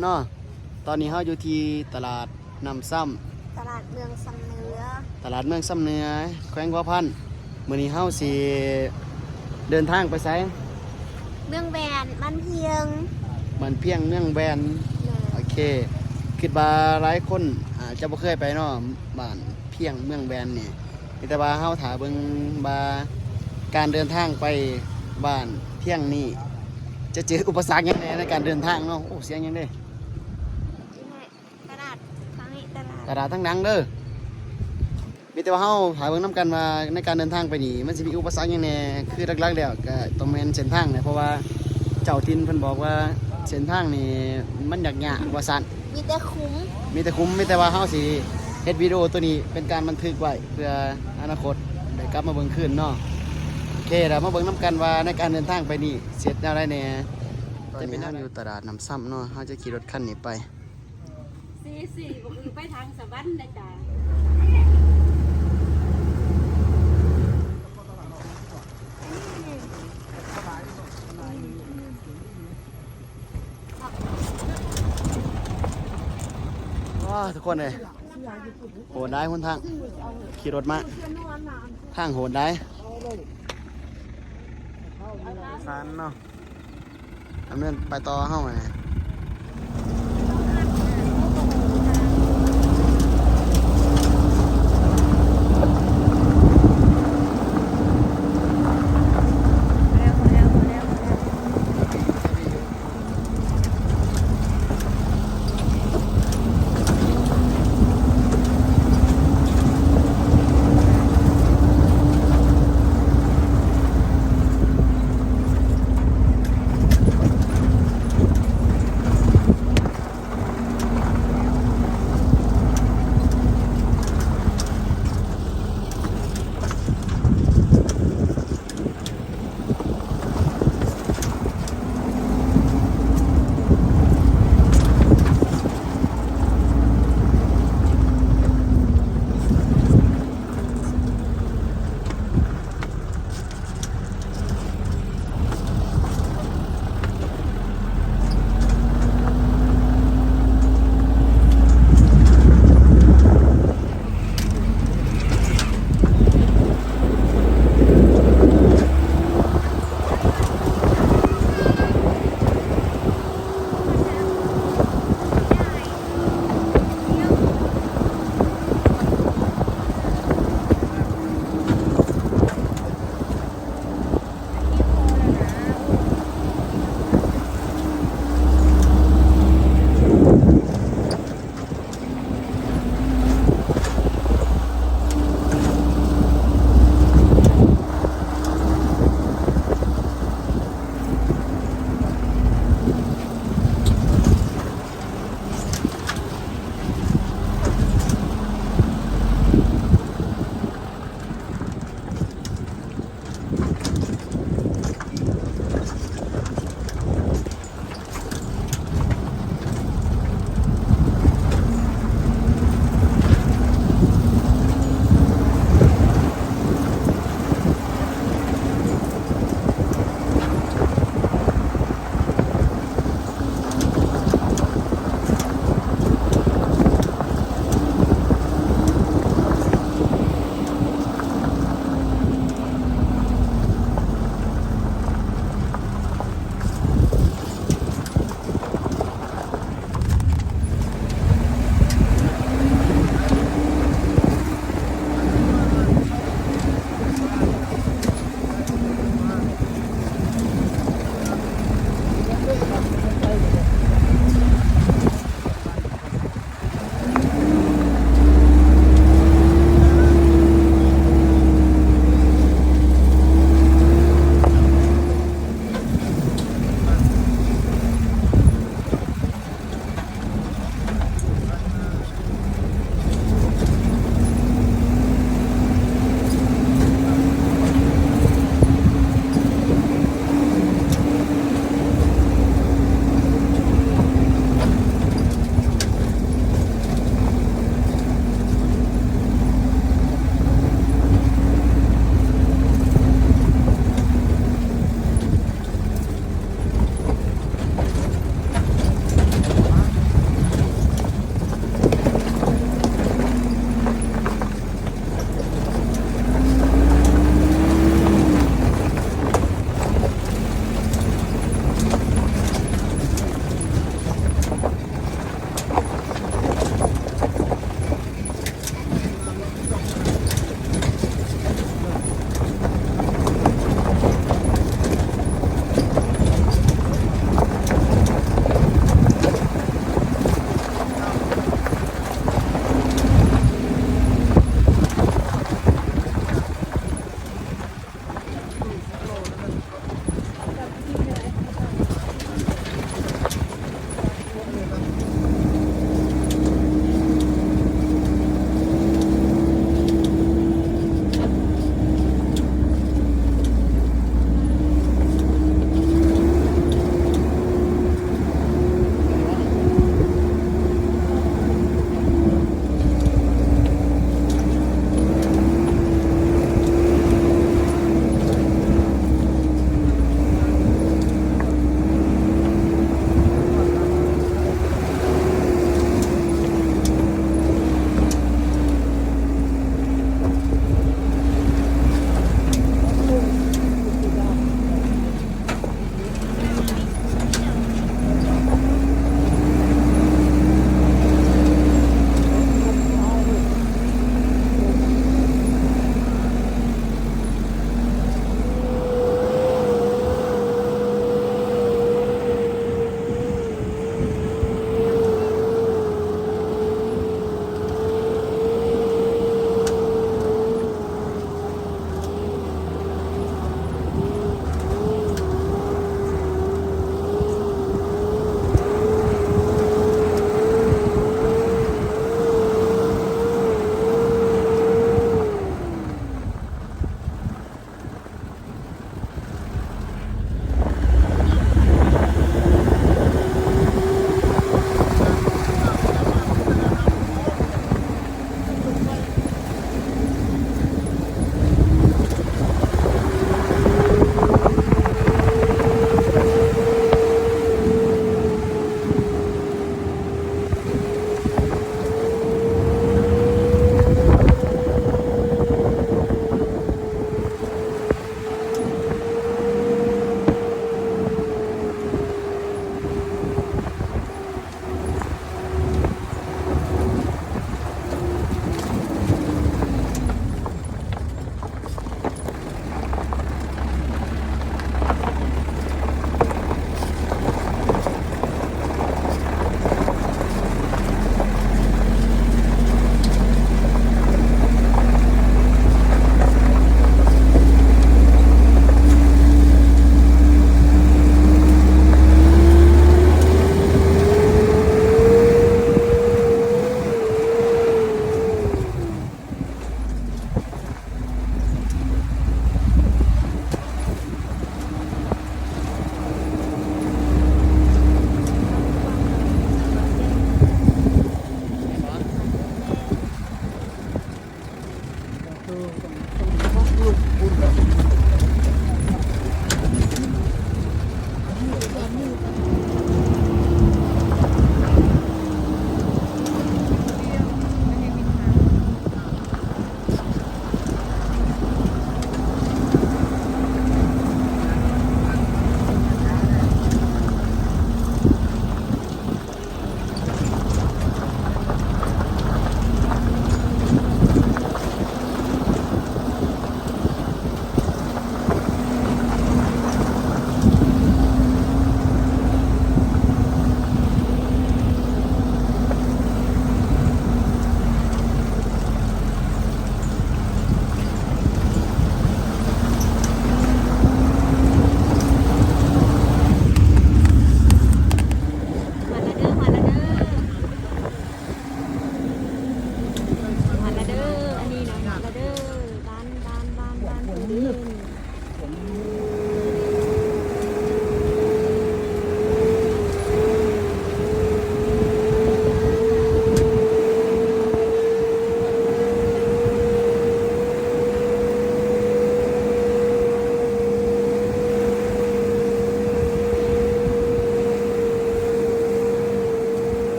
ເນາະ ຕອນນີ້ເຮົາຢູ່ທີ່ຕະຫຼາດນ້ຳຊຳ ຕະຫຼາດເມືອງຊຳເໜືອ ຕະຫຼາດເມືອງຊຳເໜືອ ແຂວງຫົວພັນ. ມື້ນີ້ເຮົາຊິເດີນທາງໄປໃສ? ເມືອງແວ່ນ ບ້ານພຽງ ບ້ານພຽງ ເມືອງແວ່ນ. ໂດຍ ໂອເຄ ຄິດວ່າຫຼາຍຄົນອາດຈະບໍ່ເຄີຍໄປເນາະ ບ້ານພຽງ ເມືອງແວ່ນນີ້. ມີແຕ່ວ່າເຮົາຖ້າເບິ່ງວ່າການເດີນທາງໄປບ້ານພຽງນີ້ ຈະເຈີອຸປະສັກຫຍັງແດ່ໃນການເດີນທາງເນາະ. ໂອ້ ສຽງຫຍັງເດ້? ຕະຫຼາດທາງນີ້ ຕະຫຼາດ ຕະຫຼາດທາງຫຼັງເດີ. ມີແຕ່ວ່າເຮົາຖ້າເບິ່ງນຳກັນວ່າໃນການເດີນທາງໄປນີ້ ມັນຊິມີອຸປະສັກຫຍັງແດ່. ຄືຫຼັກໆແລ້ວກໍຕ້ອງແມ່ນເສັ້ນທາງແຫຼະ ເພາະວ່າເຈົ້າຖິ່ນເພິ່ນບອກວ່າເສັ້ນທາງນີ້ມັນຍາກໆວ່າຊັ້ນ. ມີແຕ່ຂຸມ ມີແຕ່ຂຸມ. ມີແຕ່ວ່າເຮົາຊິເຮັດວິດີໂອໂຕນີ້ເປັນການບັນທຶກໄວ້ ເພື່ອອະນາຄົດໄດ້ກັບມາເບິ່ງຄືນເນາະ. ໂອເຄ ແລ້ວມາເບິ່ງນຳກັນວ່າໃນການເດີນທາງໄປນີ້ຊິເຮັດແນວໃດແດ່. ຕອນນີ້ເຮົາຢູ່ຕະຫຼາດນ້ຳຊຳເນາະ ເຮົາຈະຂີ່ລົດຄັນນີ້ໄປ. ສີ່ສີ່ ບໍ່ຄືໄປທາງສະຫວັນນະຈ້າ. ວ້າ ທຸກຄົນເອີຍ ໂຫດຫຼາຍຫົນທາງ ຂີ່ລົດມາ ທາງໂຫດຫຼາຍ ຊັນເນາະ. ດຳເນີນໄປຕໍ່ເຮົາແຫຼະ. ໂ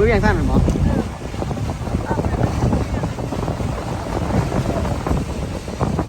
ຄືຫຍັງຊັ້ນແມ່ນບໍ່?